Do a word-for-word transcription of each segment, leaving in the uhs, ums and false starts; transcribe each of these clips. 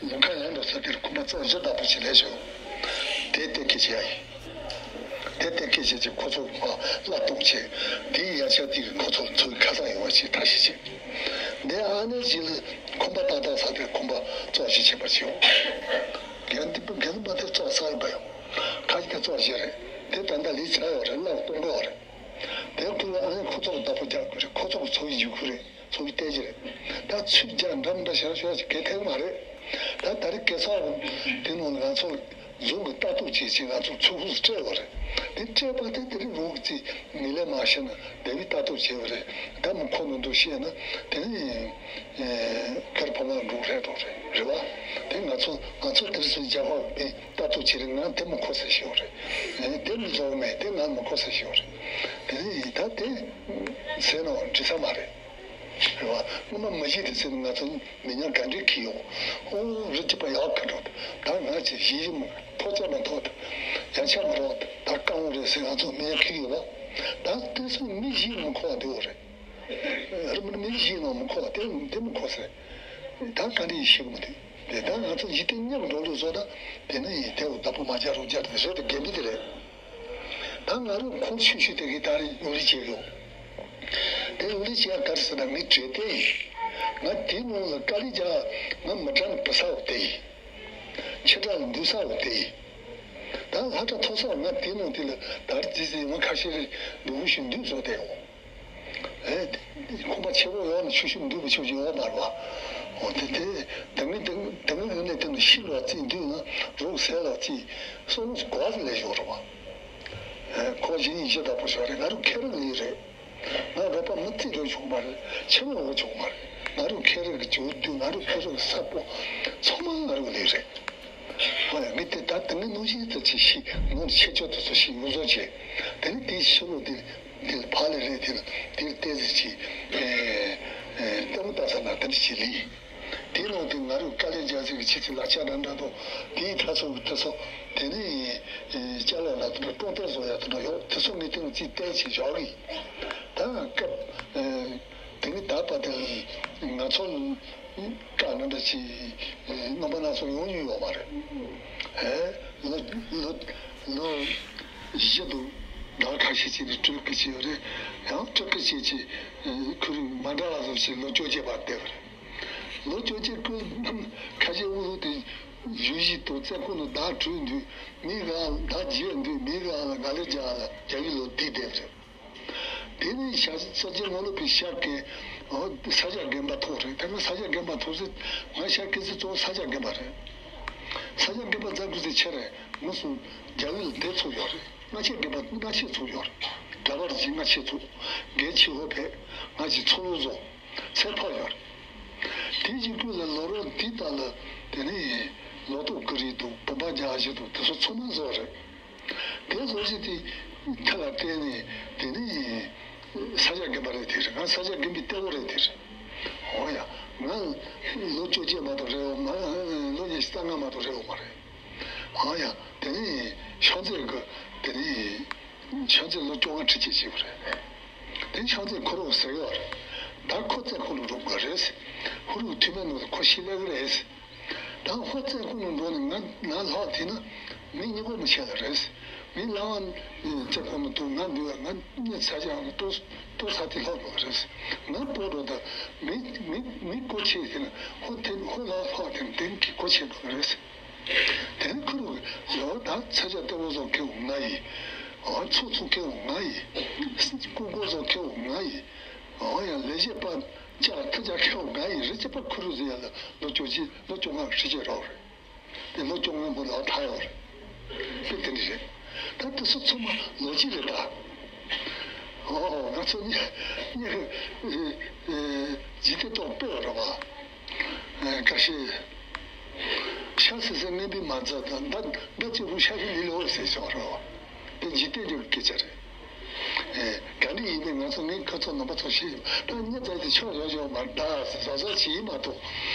ལུང་ཁ་ཡང་འགྲོ་ས་དེར་ཁོང་པ་ཙོག་བཞི་བདག་པོ་ཅིག་ལས་བྱུང་། དེ་ལྟ་སྐད་ཆ་ཡ་ཡིན། དེ་ལྟ་སྐད་ཆ་ཅིག་ཁོ་ཚོ་ཕར་བླ་གཏོང་བྱས། དེའི་ཡ་ཆ་དེ་གི་ཁོ་ཚོ་ཚོའི་ཁ་སང་ཡོང་བ་ཅིག་ཐབས་ཤེས་བྱས། འདི་ཨ་ནེ་ཅིག་ལ་ཁོང་པ་ཏག་ཏག་ས་དེར་ཁོང་པ་ཙོག་བཞི་བྱེད་པར་བྱེད། རྒན་འདི་པ་རྒན་མ་དེ་ཙོག་ས་ཡིན་པ་ཡང་ཁ་ཅིག་གི་ཙོག་བཞི་རེད། དེ་ད་ལྟ་ལས་ཚར་ཡོད་རེད། བླ་གཏོང་དགོས་རེད། དེ་ཁོ་ལ་ཨ་ནེ་ཁོ་ཚོ་ལ་བདག་པོ་རྒྱག་དགོས་རེད། ཁོ་ཚོ་གི་འཚོ་བའི་འཇུག་ཁུལ་རེད། ཚོགས་ཀྱི་བལྟས་ཀྱི་རེད། ད་ཚིག་རྒྱག་འདྲ་མི་འདྲ་བྱས་ན་ཤོག་ཅིག་གལ་ཐེག་མ་རེད། ད་ད་རེས་གེ་སར་དེ་ནང་ང་ཚོ་རྫོང་གི་ལྟ་རྟོག་བྱེད་ཅིག་ང་ཚོ་ཚོགས་ཁུངས་སྤྲད་པ་རེད། དེ་སྤྲད་པ་དེ་དེ་རིང་རོགས་ཀྱིས་ངེས་ལེགས་མ་ཤེས་ན་དེ་བས་ལྟ་རྟོག་བྱས་པ་རེད། ད་མི་ཁོ་ནང་དུ་བཤད་ན་དེ་ནི་ཁེར་ཕོ་མ་འགྲོ་རེད་འགྲོ་རེད་རེད་བ། དེ་ང་ཚོ་ང་ཚོ་དེར་སུ་རྒྱབ་པ་བས་ལྟ་རྟོག་བྱེད་རེད། ང་དེ་མི་ཁོ་ཟེར་ཤེས་པ་རེད། དེ་མི་བཟོ་བ་མེད། དེ་ང་མི་ཁོ་ཟེར་ཤེས་པ་རེད། དེ་ནི་ད་དེ་ཟེར་ན་འགྲིག་ས་མ་རེད། རེད་བ། སྔོན་མ་མི་གཞི་དེ་ཚོས་ང་ཚོ་མི་ཉག་ག་འདྲས་ཁེལ་ཡོང་། ཨོ་རི་སྐྱིད་པ་ཡག་ག་འགྲོ། ད་ང་ཚོས་གཞི་ཞིག་མ་ཕོ་ཚ་མ་ཐོག་ད་ཡང་ཆ་མ་རོགས་ད་དཀའ་བོ་རེད་ཟེར་ང་ཚོ་མི་ཉག་ཁེལ་ཡོད་བ། ད་དེ་ཚོ་མི་གཞི་མི་ཁོ་བ་འདུག་རེད། རི་མི་མི་གཞི་ནང་མི་ཁོ་བ་དེ་དེ་མི་ཁོ་ཟེར། ད་ག་འདྲས་ཤེས་གི་མི་འདུག་དེ་ད་ང་ཚོ་གཞི་དེ་མཉམ་འགྲོ་ལུགས་བཟོ་ད་དེ་ནི་ཡིན་དེ་འུ་ད་པོ་མ་རྒྱག་རོགས་རྒྱག་དེ་རེད་དེ་རྒན་པི་དེ་རེད། ད་ང་རང་ཁོང་ཆུང་ཆུང་དེ་གའི་ད་རེས་ཡོང་རེས་བྱེད་ཡོང་། དེ་ཡོང་རེས་བྱེད་ཡ་ག་རེ་ཟེར་ན་ངའི་གྲས་དེ་ཡིན། ང་དེའི་ནང་ལ་དཀའ་ལས་རྒྱག་ང་མི་གྲངས་བུ་ས་འོག་དེ་ཡིན། ཆེ་དྲགས་ལ་འདུག་ས་འོག་དེ་ཡིན། ད་ལྷ་གྲྭ་ཐོག་ས་ང་དེའི་ནང་དེ་ལ་ད་རེས་དེ་ཟེར་ང་ཁ་ཤས་རེ་འདུག་ཤིང་འདུག་བཟོ་དེ་ཡོང་། ཨེ། ཁོང་པ་ཆེ་བོ་ཡོང་ན་ཆུ་ཤུགས་འདུས་པ་ཆུ་ཤུགས་ཡོང་མ་རེད་བ། འོ་དེ་དེ་དེ་ངའི་དེ་དེ་ངའི་ཡོན་ནས་དེ་ནི་ཤི་ལོ་རྩིས་འདུས་ན་རོགས་ཟས་ལ་རྩིས་སོང་གོ་བ་ལས་ཡོང་རེད་བ། ཨེ་ཁོ་གཞི་ནས་གཞི་བདག་པོ་ཞོག་རེད། ང་རུ་ཁེ་རང་ལས་རེད། ང་རོགས་པ་མི་རྩིས་རོགས་བྱུང་མ་རེད། ཆེ་བོ་རོགས་བྱུང་མ་རེད། ང་རུ་ཁེ་རང་གི་ཇོ་བདུད་ང་རུ་ཁེ་རང་གི་ས་པོ་ཚང་མ་ང་རུ་ལས་རེད། ཨོ་ཡ་ངས་དེ་ད་དེ་ངའི་ནང་བཞིན་དུ་ཅིག་ཤིག་ངོ་ཆེ་ཆོག་དུ་སུ་ཞིག་ཡོངས་བཟོ་བྱས། དེ་ནི་དེའི་ཕྱི་ལོགས་དེ་དེ་ལ་ཕ་ལས་རེད། དེ་ལ་དེར་བལྟས་ཟིག་ཅིག་ལྟད་མོ་ལྟ་ས་ན་དེ་འདྲ་ཅིག་ལས། དེའི་ནང་དུ་ང་རང་དཀའ་ལས་རྒྱག་ཟིག་གི་ཆེད་དུ་ལག་ཆ་འདྲ་འདྲ་དང་དེའི་ཐ་ཚོ་གི་ཐ་ཚོ་དེ་ནི་ཅ་ལག་ལ་དེ་འདྲ་གཏོང་སྟེ་བཟོ་ཡ་དེ་འདྲ་ཡོད། དེ་ཚོ་ངས་དེ་ནི་ཅིག་བལྟས་ཅིག་བཞག་གི། ད་སྐབས་དེ་ནི་ད་བར་དེ་ང་ཚོ་དཀའ་ན་འདྲ་ཅིག་རྣམ་པ་སྣ་ཚོགས་ཡོང་མྱོང་ཡོད་མ་རེད། ཨེ། ལོ་ལོ་ལོ་བཞི་དང་ཟླ་ཁ་ཤས་ཅིག་ནས་སྤྲུལ་སྐུ་བྱས་ཡོད་རེད། ཡང་སྤྲུལ་སྐུ་བྱས་ཀྱི་ཁོར་ཡུག་མ་འདྲ་བ་བཟོ་བྱས་ལོ་བཅོ་བརྒྱད་པ་བསྡད་པ་རེད། ལོ་བཅོ་བརྒྱད་ཁོས་ཁ་ཤས་དབུ་ལུག་དེ་བཞུགས་གཞི་དང་བཙན་ཁང་ནང་བདག་བྲོས་འདུག་མི་ག་ལ་བདག་བརྗེད་འདུག་མི་ག་ལ་ང་ལས་རྒྱ་ལ་རྒྱ་ཡུལ་ལོ་བསྡད་བསྡད་པ་རེད། དེ་ནས་ཤར་ས་སྐྱའི་ངོ་ལོག་པའི་ཤར་གི་ས་སྐྱ་དགོན་པ་ཐོག་རེད། དེ་ནས་ས་སྐྱ་དགོན་པ་ཐོག་ཟེར་ང་ཤར་སྐྱ་ཟེར་གཙོ་བོ་ས་སྐྱ་དགོན་པ་རེད། ས་སྐྱ་དགོན་པ་རྫ་ཁུ་ཟེར་ཆེ་རེད། ང་སུ་རྒྱ་བོད་ལ་སྡེ་ཚོགས་ཡོད་རེད། སྔ་ཕྱི་དགོན་པ་སྔ་ཕྱི་ཚོགས་ཡོད་རེད། གྲྭ་པ་རེད་ཅིག་སྔ་ཕྱི་ཚོགས། རྒན་ཆེ་བོ་བས་ང་ཅིག་ཚོགས་ལུགས་བཟོ་ཚད་ཕག་ཡོད་རེད། དེ་གཅིག་པུ་ལ་ལོ་རོགས་དེ་ལྟ་ལ་དེ་ནས་ལོ་ཏོག་ཀུ་རེ་དང་བུམ་པ་རྒྱ་ཞིག་དང་དེ་ཚོ་ཚང་མ་བཟོ་རེད། དེ་བཟོ་བྱེད་དེ་ཐད་ལ་བལྟས་ནས་དེ་ནི་ས་སྐྱ་དགོན་པ་རེད་དེ་རེད། ང་ས་སྐྱ་དགོན་པའི་གཏེ་བོ་རེད་དེ་རེད། འོ་ཡ། ང་ལོ་བཅོ་བརྒྱད་མ་གཏོགས་རེད་འོ་མ། ལོ་ཉི་ཤུ་རྩ་ལྔ་མ་གཏོགས་རེད་འོ་མ་རེད། འོ་ཡ། དེ་ནི་ཤོང་ཚེ་གི་དེ་ནི་ཤོང་ཚེ་ལོ་བཅོ་ལྔ་ཁྲི་གཅིག་བྱས་པ་རེད། དེ་ཤོང་ཚེ་ཁོ་རོགས་ཟེར་ཡོད་རེད། ད་ཁོ་བཙན་ཁོ་ལ་རོགས་དགོས་རེད། ཧུ་རུ་ཐུ་མེད་ནོ་ཁོ་ཤི་ལེ་གི་རེད། ད་ཧོ་བཙན་ཁོ་ལ་འགྲོ་ནས་ང་ང་ལྷག་དེ་ན་མི་གཉིས་པོ་མི་ཆད་ལ་རེད། མི་ལ་བ་བཙན་ཁོ་ལ་འདུག་ང་འདུག་ང་གཉིས་ཚ་ཅང་ལ་ལྟོ་ལྟོ་ཚ་དེ་ལྷག་འགྲོ་གི་རེད། ང་སྤོ་འགྲོ་ད་མི་མི་མི་སྒོ་ཕྱེ་དེ་ན་ཧོ་དེ་ཧོ་ལ་ལྷག་དེ་ན་དེ་གི་སྒོ་ཕྱེ་འགྲོ་གི་རེད། དེ་ནི་ཁུ་རུ་ཡོ་ད་ཚ་ཅང་ལྟ་བུ་བཟོ་མཁན་ང་ཡིན། ཨ་ཚོ་ཚོ་མཁན་ང་ཡིན། སྐུ་སྒོ་བཟོ་མཁན་ང་ཡིན། འོ་ཡང་ལས་བྱེད་པ་ཅག་ཐུགས་ཅག་ཁེའུ་ང་ཡི་རི་སྐྱེས་པ་ཁུ་རུ་ཟེར་ཡ་ལ་ལོ་བཅོ་བརྒྱད་ལོ་བཅོ་ལྔ་ཧྲི་ཅེ་རོགས་རེད། དེ་ལོ་བཅོ་ལྔ་མོ་ལ་ཐ་ཡོད་རེད། དེ་དེ་འདྲ་རེད། ད་དེ་ཚོ་ཚང་མ་ལོ་རྒྱུས་རེད་ད། ཨོ་ང་ཚོ་གཉིས་གཉིས་ཀྱི་འཇིག་རྟེན་ཐོག་དཔེ་བ་རེད་བ། ཁ་ཤས། ཤ་སི་སི་ངན་པའི་མ་རྩ་དང་མདའ་མདའ་གཅིག་པུ་ཤ་ཤི་ལི་ལི་ཧོ་ཟེར་ཤོག་རོ། དེ་འཇིག་རྟེན་གྱི་སྐད་ཆ་རེད། ཨེ། ག་འདྲ་ཡིན་ནའི་ང་ཚོ་ངའི་ཁ་ཚོ་རྣམ་པ་ཚོ་ཤེས་ཡོད། ད་ཉི་ཙམ་དེ་ཆོག་ཡོད་ཡོད་མ་རེད་ཟེར་ཟ་ཟ་བྱེད་མ་གཏོགས།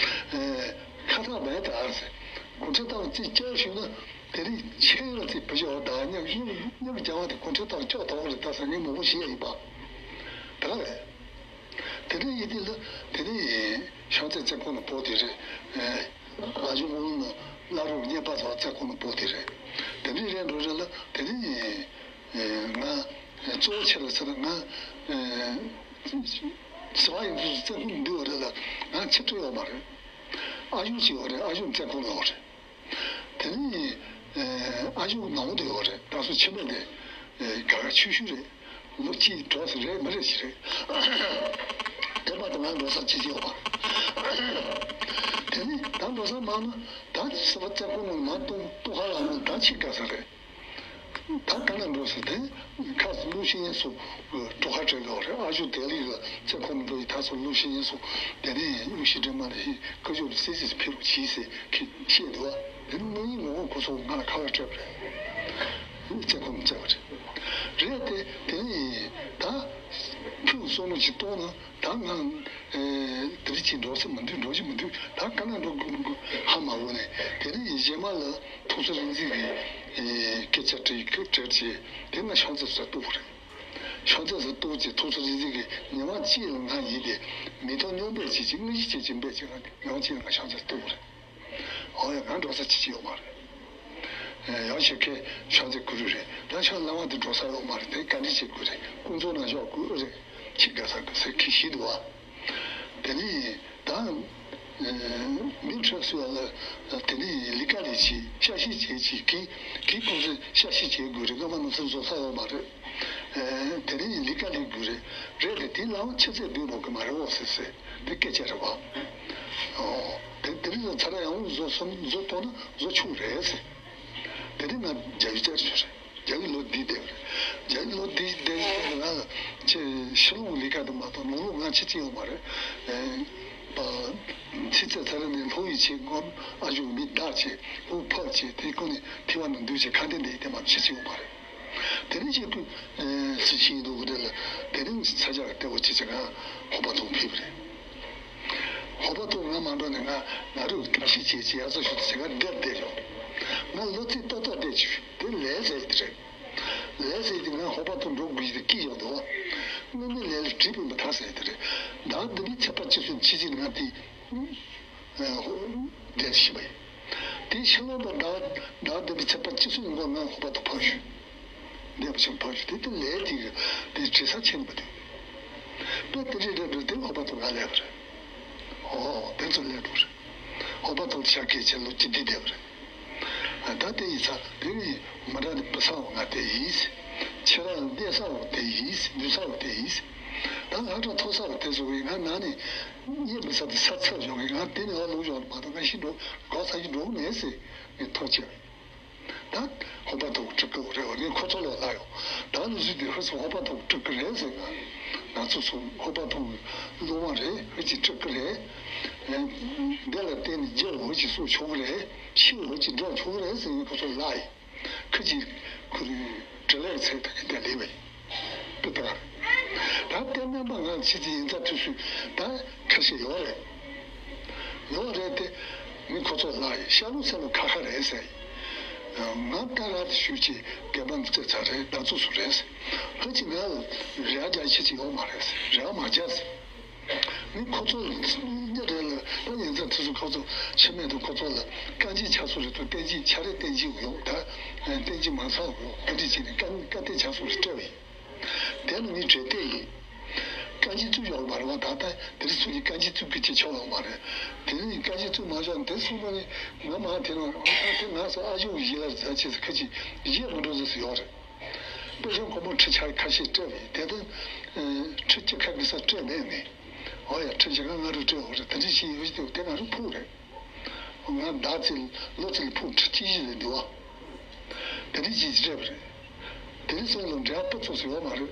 ཨེ། ཁ་ཐག་མེད་ད་ཟེར། གུང་ཁྲན་ཏང་རྩིས་བསྐྱར་ཞུས་ན་དེ་རིང་ཆེ་ལ་རྩིས་བུ་ཞོག་ད་ཉག་ཉག་ཉག་རྒྱ་བ་དེ་གུང་ཁྲན་ཏང་ལྕོག་དོག་རེད་ད་ཟེར་ངས་མང་པོ་བཤད་ཡིན་པ། ད་རེད། དེ་འདྲ་ཡིན་དུས་ལ་དེ་ནས་ཤང་ཚེ་བཙན་ཁོང་ལ་བོ་དེ་རེད། ཨ་ཞུ་མོ་ རྩ་ཁོ་ན་པོ་དེ་རེད། དེ་འདྲའི་རེད་འགྲོ་རེད་ལ་དེ་ནི་ང་གཙོ་བོ་ཆེ་རུ་ཟེར་ན་ང་ཟེར་བ་ཡིན་ཚུལ་རྩ་ཁོ་ན་འདུལ་བ་རེད་ལ་ང་ཆེ་སྤྲོད་ཡོད་མ་རེད། ཨ་ཞུགས་ཅིག་ཡོད་རེད། ཨ་ཞུགས་རྩ་ཁོ་ན་ཡོད་རེད། དེ་ནི་ཨ་ཞུགས་ནང་དུ་ཡོད་རེད། ད་སོ་ཆེ་མེད་དེ་ག་ག་ཆུ་ཤུ་རེད། ལོ་གཅིག་འགྲོ་ས་རེད་མི་རེད་ཞིག་རེད། དེ་མ་གཏོགས་ང་འགྲོ་ས་ཅི་ཅི་ཡོད་པ། དེ་ནི་ད་འགྲོ་ས་མང་ན་ད་ཟེར་བ་རྩ་ཁོ་ན་མ་གཏོང་ཏོ་ཁ་ལ་ནི་ད་ཕྱི་དགའ་ས་རེད། ད་ག་ན་འགྲོ་ས་དེ་ཁ་སུ་ལུ་ཤི་ཡིན་སུ་གྲོ་ཁ་བྲལ་གི་རེད། ཨ་ཞུ་དེ་ལི་གི་རྩ་ཁོ་ན་འགྲོ་ཡི་ད་སུ་ལུ་ཤི་ཡིན་སུ་དེ་ནི་ལུ་ཤི་འདྲེ་མ་ལ་ཡི་ཀ་ཞོ་སི་སི་ཕི་རུ་ཆི་སི་ཁི་ཤེས་འདུག་བ། དེ་ནི་ངའི་ངོ་བོ་ཁོ་སོ་ང་ལ་ཁ་བ་སྤྲད་པ་རེད། རྩ་ཁོ་ན་རྩ་བ་རེད། རེད་དེ་དེ་ནི་ད་ཕུགས་བསམ་བློ་ཅིག་གཏོང་ན་ད་ང་དེ་རིགས་ཅིག་འགྲོ་ས་མི་འདུག་འགྲོ་ཞིག་མི་འདུག་ད་ག་ན་འགྲོ་དགོས་མི་དགོས་ཧ་མ་གོ་ནས་དེ་ནི་རྗེས་མ་ལ་ཐུགས་སུ་རིག་འཛིན་གྱི་སྐད་ཆ་དྲིས་སྐད་བྲལ་བྱས་དེ་ང་ཤོང་ཚེ་ཟ་ཏོག་རེད། ཤོང་ཚེ་ཟ་ཏོག་ཅིག་ཐུགས་སུ་རིག་འཛིན་གྱི་ཉི་མ་གཅིག་ལ་ང་ཡིན་ཏེ་མི་ཐོག་སྙོམས་པའི་ཅིག་ཅིག་དངོས་གཞི་ཅིག་ཅིག་འབད་ཅིག་ང་ཉི་མ་གཅིག་ལ་ང་ཤོང་ཚེ་ཏོག་རེད། འོ་ཡ་ང་འགྲོ་ས་ཅི་ཅི་ཡོད་མ་རེད། ཡང་ཞིག་ཁས་ཤོག་ཚེ་གུ་རུ་རེད། ད་ཤོག་བླ་མ་དེ་འགྲོ་ས་ཡོད་མ་རེད། དེ་བཀའ་འདྲི་བྱེད་དགོས་རེད། ཀུན་རྫོབ་ནང་ཞོག་དགོས་རེད། ཁྱི་དགའ་ས་དགོས་ཟེར་ཁྱི་ཞིག་འདུག་བ། དེ་ནི་ད་མི་འཕྲོད་སུ་ཡ་ལ་དེ་ནི་ལི་ཀ་ལི་ཆི་ཤ་ཤི་བྱེད་ཅིག་གི་གི་ཀུན་རྫོབ་ཤ་ཤི་བྱེད་དགོས་རེད། སྔ་མ་ནང་སེམས་བཟོ་ས་ཡོད་མ་རེད། དེ་ནི་ལི་ཀ་ལི་དགོས་རེད། རེད་དེ་དེ་ལའང་ཆི་ཚད་འདུག་འགྲོ་གི་མ་རེད་འོ་ཟེར་ཟེར་དེ་སྐད་ཆ་རེད་བ། ཨོ། དེ་དེ་རིང་ཚ་ར་ཡང་བཟོ་སོང་བཟོ་ཐོག་ན་བཟོ་ཆུང་རེད་ཟེར། དེ་རིང་ང་རྒྱ་ཡུལ་བཅར་ཆོག་རེད། རྒྱ་ཡུལ་ལོ་འདི་བསྡད་པ་རེད། རྒྱ་ཡུལ་ལོ་འདི་བསྡད་ཡོད་ན་ང་ཆེ་ཕྱི་ལོགས་ལས་ཀ་དུ་མ་གཏོགས་ནང་ལོགས་ང་ཆེ་ཅི་ཡོད་མ་རེད། ཨེ། པ། ཚི་ཚེ་ཚ་ར་ནས་ལྷོ་ཡི་ཆེ་སྒོམ་ཨ་ཞུགས་མི་བདག་ཆེ་ལྷོ་ཕག་ཆེ་དེ་ཀུན་ནས་ཐི་བ་ནང་འདུས་ཆེ་ཁ་འདན་འདི་ཡི་དེ་མ་ཆེ་ཅི་ཡོད་མ་རེད། དེ་རིང་ཆེ་ཀུན་སི་ཆིན་འདུག་གི་རེད་ལ་དེ་རིང་ཚ་ཇག་གི་ལྟེ་བ་ཆེ་ཆེ་ང་ཧོ་པ་ཐོག་ཕེབས་པ་རེད། ཧོ་པ་ཐོག་ང་མ་འགྲོ་ནས་ང་ང་རུ་ཁ་ཤས་བྱས་ཅི་ཡ་ཚོ་ཞུ་ཚེ་ང་བསྡད་བསྡད་ཡོང་། ང་ལོ་ཚིགས་ཏོག་ཏོག་བསྡད་ཅིག་དེ་ལས་ཟེར་གི་རེད། ལས་ཟེར་གི་ང་ཧོ་པ་ཐོག་འགྲོ་དགོས་ཡི་དེ་སྐྱིད་ཡོང་འདུག་དངོས་གནས་ལས་ལ་བྲིས་པའི་མི་ཐག་ཟེར་དེ་རེད། ཟླ་འདི་མི་ཚེ་ཕར་ཆེ་སོན་ཆེ་ཆེ་ང་དེ་བསྡད་ཤི་བ་ཡིན། དེ་ཕྱི་ལོགས་པ་ཟླ་ཟླ་འདི་མི་ཚེ་ཕར་ཆེ་སོན་ཡོང་གོ་ང་ཧོ་པ་ཐོག་ཕར་ཞུ། འདས་པ་ཆེན་པོ་ཞིག་དེ་དེ་ལས་དེ་གི་དེ་བྲིས་ས་ཆེན་པོ་དེ། དཔེ་དེ་རིགས་རེད་འགྲོ་དེ་ཧོ་པ་ཐོག་ང་ལས་པ་རེད། ཨོ་དེ་ཚོ་ལས་འགྲོ་རེད། ཧོ་པ་ཐོག་ཤ་སྐད་ཆེ་ལོ་ཅི་དེ་བསྡད་པ་རེད། ད་དེ་ཡིན་ས་དེ་ནི་མ་འདྲ་ནི་བུ་ས་འོ་ང་དེ་ཡིན། ཁྱེད་རང་འདས་ས་འོ་དེ་ཡིན། འདུས་ས་འོ་དེ་ཡིན། ད་ལྷ་གྲྭ་མཐོ་ས་འོ་དེ་ཚོ་གི་ང་ན་ནི་གཉིད་མི་ས་དེ་ས་ཚ་བྱུང་གི་ང་དེ་ནི་ཨ་ལུག་བྱུང་མ་གཏོགས་ང་ཤི་འགྲོ་གོ་ས་ཤི་འགྲོ་མེད་ཟེར་ངས་ཐུགས་ཆེ་བས། ད་ཧོ་པ་ཐོག་སྤྲུལ་སྐུ་རེད་བ་ངས་ཁོ་ཚོ་ལ་ལབ་ཡོང་། ད་ནི་ཟིག་དེ་ཧུ་སུ་ཧོ་པ་ཐོག་སྤྲུལ་སྐུ་རེད་ཟེར་ང་། ང་ཚོ་ཚོ་ཧོ་པ་ཐོག་སློབ་མ་རེད། ཧུ་ཅི་སྤྲུལ་སྐུ་རེད། འདི་ལ་བརྟེན་ནས་རྒྱལ་བོ་ཧུ་ཅི་སོགས་ཆོག་གི་རེད། ཆེ་བོ་ཧུ་ཅི་འགྲོ་ཆོག་གི་རེད་ཟེར་ངས་ཁོ་ཚོ་ལ་ལབ་ཡིན། ཁུ་ཅི་ཁུ་རུ་དྲི་ལེགས་ཚེ་ད་གི་འདི་ལེ་བས། དེ་ལྟར། ད་ལྟའི་སྨན་པ་ང་ཕྱི་ཚེ་ཡིན་ཙང་དུས་སུ་ད་ཁ་ཤས་ཡོད་རེད། ཡོད་རེད་དེ། མི་ཁོ་ཚོ་ལ་ཡི་ཤ་ལུག་ཚ་ལུག་ཁ་ཁ་རེད་ཟེར། ང་ལྟ་ར་དེ་ཞུ་ཅི་རྒན་པ་འདི་ཚོ་ཚ་རེད་ད་ཚོ་སུ་རེད་ཟེར། ཧ་ཅི་ང་རེ་བ་རྒྱ་ཆེ་ཅི་ཡོད་མ་རེད་ཟེར་རེ་བ་མ་རྒྱ་ཟེར། མི་ཁོ་ཚོ་ལ་སྙིང་རྗེ་རེད་ལ་ད་ཡིན་ཙང་དུས་སུ་ཁོ་ཚོ་ཕྱི་མེད་དུ་ཁོ་ཚོ་ལ་བཀའ་འགྱིག་ཆ་སོ་རེད་དུ་བསྟན་འགྱིག་ཆ་རེད་བསྟན་འགྱིག་ཡོད་ད་བསྟན་འགྱིག་མ་ཚང་ཡོད་དེ་འདྲ་བྱས་ནས་བཀའ་བཀའ་བསྟན་ཆ་སོ་རེད་སྤྲད་པ་ཡིན། དེ་ནི་ངའི་འབྲས་ལྟས་ཡིན། བཀའ་འགྱིག་བཙུགས་ཡོང་བ་རེད་བ་ད་ལྟ་དེ་རིང་ཚུར་གྱི་བཀའ་འགྱིག་བཙུགས་དགོས་ཀྱི་ཆོག་ཡོང་བ་རེད། དེ་ནི་བཀའ་འགྱིག་བཙུགས་མ་བྱུང་དེ་སོང་ན་ནི་ང་མ་དེ་ནང་ཨ་དེ་ང་སོ་ཨ་ཇོ་གི་ཡིད་ལ་ཟ་ཆེ་ས་ཁ་ཅིག་ཡིད་མི་འགྲོ་ཟེར་སུ་ཡོད་རེད། དཔེ་ཆ་ཁོ་མོ་ཁྲི་ཆ་ཁ་ཤས་སྤྲད་པས་དེ་དང་ཁྲི་སྤྱི་ཁ་གི་ས་སྤྲད་མེད་ནི། འོ་ཡ་ཁྲི་ཆ་ཁ་ང་རུ་སྤྲད་འོ་རེད་དེ་འདྲ་བྱས་ཡོད་ཞིག་དེ་ང་རུ་ཕུག་རེད། ང་ཟླ་ཚེ་ལོ་ཚེ་ལ་ཕུག་ཁྲི་གཅིག་བཞི་ལས་འདུག་བ། དེ་རིང་ཅིག་སྤྲད་པ་རེད། དེ་རིང་སོང་ལ་འབྲེལ་བ་སྤུ་ཚོགས་སུ་ཡོད་མ་རེད།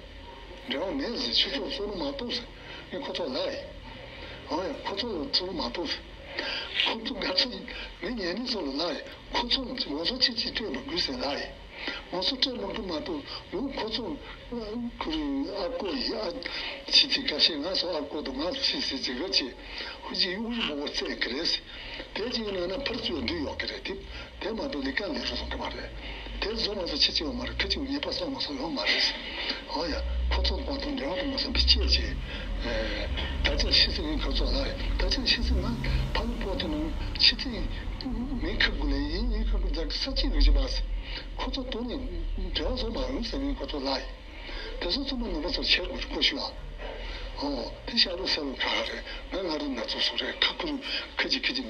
འབྲེལ་བ་མེད་ཟེར་ཁྱོད་ཚོ་བསམ་བློ་མ་གཏོང་ཟེར་ངས་ཁོ་ཚོ་ལབ་ཡིན། འོ་ཡ་ཁོ་ཚོ་ལ་བསམ་བློ་མ་གཏོང་ཟེར། ཁོ་ཚོ་ང་ཚོ་ངའི་ཉེ་གནས་ཚོ་ལ་ལབ་ཡིན་ཁོ་ཚོ་ང་ཚོ་ཕྱི་ཕྱི་སྤྲད་མ་དགོས་ཟེར་ལབ་ཡིན། ང་ཚོ་སྤྲད་མ་དགོས་མ་གཏོགས་ལུག་ཁོ་ཚོ་ཁུ་རི་ཨ་ཀོ་ཡི་ཨ་ཕྱི་ཕྱི་ཁ་ཤས་ང་ཚོ་ཨ་ཀོ་དང་ང་ཚོ་ཕྱི་ཕྱི་ཅི་ག་ཅི་ཧུ་ཅི་གཡུག་གཡུག་མོ་བོ་བཙལ་གི་རེད་ཟེར། དེ་གཅིག་ནང་ན་ཕར་ཚུར་འདུས་ཡོད་ཀྱི་རེད་དེ། དེ་མ་གཏོགས་ལས་ཀ་ལས་རོགས་སོང་གི་མ་རེད། དེ་བཟོ་མ་བཟོ་ཆེ་ཆེ་ཡོད་མ་རེད་ཁ་ཅིག་ཉེས་པ་བསགས་མ་བསགས་ཡོད་མ་རེད། ཨོ་ཡ་ཁོ་ཚོ་མ་གཏོགས་འབྲེལ་བ་དང་མ་སོང་བའི་སྐྱེས་ཆེ། ད་ཆ་ཤི་སི་ངའི་ཁ་ཚོགས་ལ་ད་ཆ་ཤི་སི་ང་ཕ་ལུ་པོ་དེ་ནང་ཕྱི་ཚེ་མི་ཁ་དགུ་ལས་ཡིན་ཡིན་ཁ་དགུ་རྫ་ ས་གཅིག་རུ་གཅིག་མ་ཟེར། ཁོ་ཚོ་དོ་ནས་འབྲེལ་བ་བཟོ་མ་རུང་ཟེར་ནས་ཁོ་ཚོ་ལ་ཡིན། དེ་ཚོ་ཚང་མ་ནུ་མ་ཚོ་ཆེར་དགོས་ཀོ་ཞུ་ཨ། ཨོ་དེ་ཤ་ལུག་ས་ལུག་ག་ག་རེད། ང་ང་རུ་ན་ཚོ་སུ་རེད། ཁ་ཁུ་རུ་ཁ་ཅིག་ཁ་ཅིག